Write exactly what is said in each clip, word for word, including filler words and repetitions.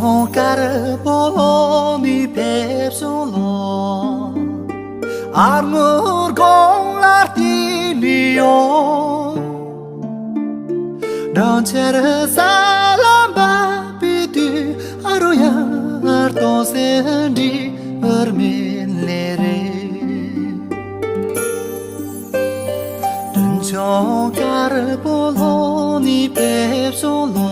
དཀར་པོ་ལོ་ནི་ཕེབས་སོང་ལོ། ཨ་ངུར་དགུང་ལ་བསྟིམ་ནས་ཡོང་། སྦྲང་ཆར་ས་ལ་འབབ་པའི་དུས། ཨ་རོ་ཡ་ལྟོ་ཟན་འདྲི་བར་མེད་ལེ་རེ། སྤྲིན་ཆུང་དཀར་པོ་ལོ་ནི་ཕེབས་སོང་ལོ།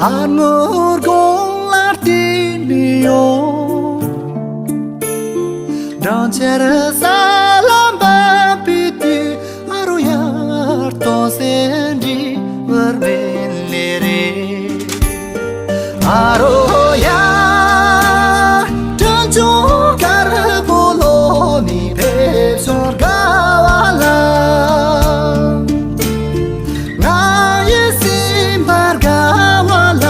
ཨ་ངུར་དགུང་ལ་བསྟིམ་ནས་ཡོང་། སྦྲང་ཆར་ས་ལ་འབབ་པའི་དུས། ཨ་རོ་ཡ་ལྟོ་ཟན་འདྲི་བར་མེད་ལེ་རེ། ཨ་རོ་ཡ། སྤྲིན་ཆུང་དཀར་པོ་ལོ་ནི་ཕེབས་སོང་དགའ་བ་ལ། ང་ཡི་སེམས་པར་དགའ་བ་ལ།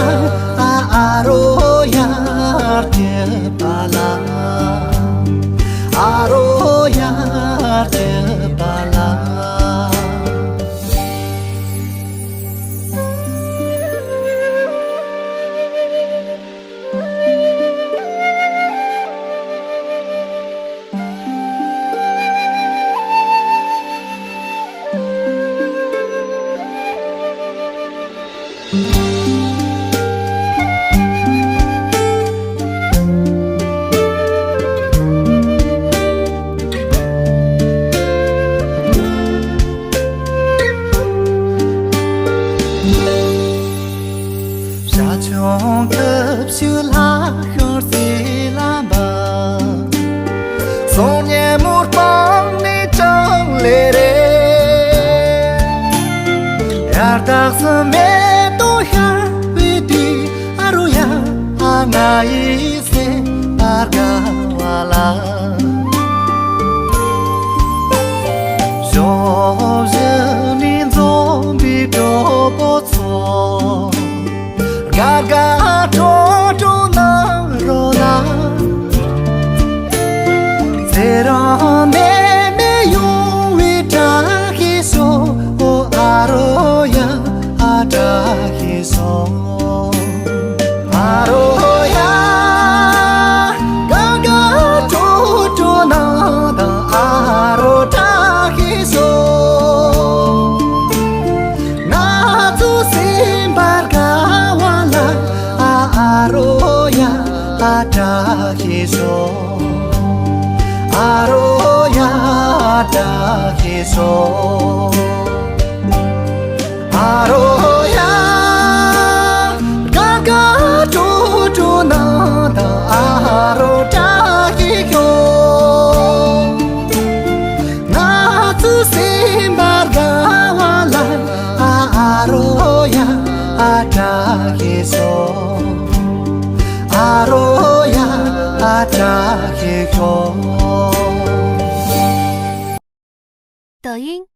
ཨ་ཨ་རོ་ཡ་སྐྱིད་པ་ལ། ཨ་རོ་ཡ་སྐྱིད་པ་ལ། བྱ་ཁྱུང་ཁབ་ཤུ་ལ་ཤོར་སེ་ལ་འབབ། སོང་ཉལ་མོར་སྤང་ནས་ཅང་ལེ་རེ། ཡར་དྭགས་སུ་མེ་ཏོག་ཤར་བའི་དུས། ཨ་རོ་ཡ་ཨ་ང་ཡི་སེམས་པར་དགའ་བ་ལ། ཞོགས་ཞིག་ནས་འཛོམས་པའི་གྲོགས་པོ་ཚོ། དགའ་དགའ་སྤྲོ་སྤྲོ་གནང་རོགས་ལ། ཚེ་རིང་ནད་མེད་ཡོང་བའི་བཀྲ་ཤིས་ཤོག། ཨོ་ཨ་རོ་ཡ་ཨ་བཀྲ་ཤིས་ཤོག། ཨ་རོ་ཡ། དགའ་དགའ་སྤྲོ་སྤྲོ་གནང་དང་། ཨ་རོ་བཀྲ་ཤིས་ཤོག། ང་ཚོ་སེམས་པར་དགའ་བ་ལ། ཨ་ཨ་རོ་ཡ་ཨ་བཀྲ་ཤིས་ཤོག། ཨ་རོ་ཡ་ཨ་བཀྲ་ཤིས་ཤོག། ཨ་རོ་ཡ། དགའ་དགའ་སྤྲོ་སྤྲོ་གནང་དང་། ཨ་རོ་བཀྲ་ཤིས་ཤོག། ང་ཚོ་སེམས་པར་དགའ་བ་ལ། ཨ་ཨ་རོ་ཡ་ཨ་བཀྲ་ཤིས་ཤོག། ཨ་རོ་ཡ་ཨ་བཀྲ་ཤིས་ཤོག། 抖音